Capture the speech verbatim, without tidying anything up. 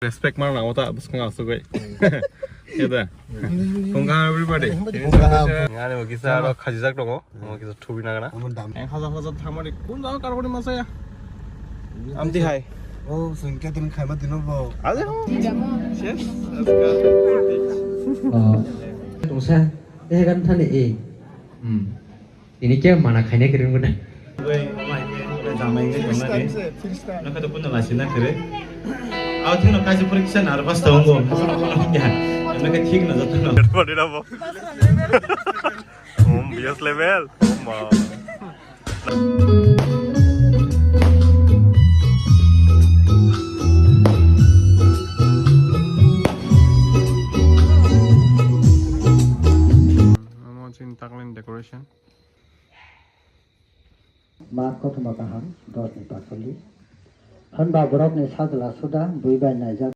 Respect mar nango ta bwskango asugwi. Keda. Phung kaham everybody. Phung kaham. Ngani bo kisa aro khajijak tongo. Omo kisa thubi nagana. Omo dam. Eng hajar hajar thangmani kun jaga karmani masaya. Amti hai. Oh, sengke tun khaima dino bo. Aja. Yes. Tungsa, eh, kan thani, eh. Hmm. Ini khe mana khaina kwrwng gwnang. Oi, mai khe, oi, jamai khe tongna de. Nokha to kunna lasi na kwrwi. Aw thino kaisa pori kisa nervous tongo. Nokha thik na joto no. Body na bo. Om bias level. Om ma. Omo chini taklen decoration. Mat kothoma kaham, dos ni pakhali. Hwnba borokni sajla suda bui bai naijak.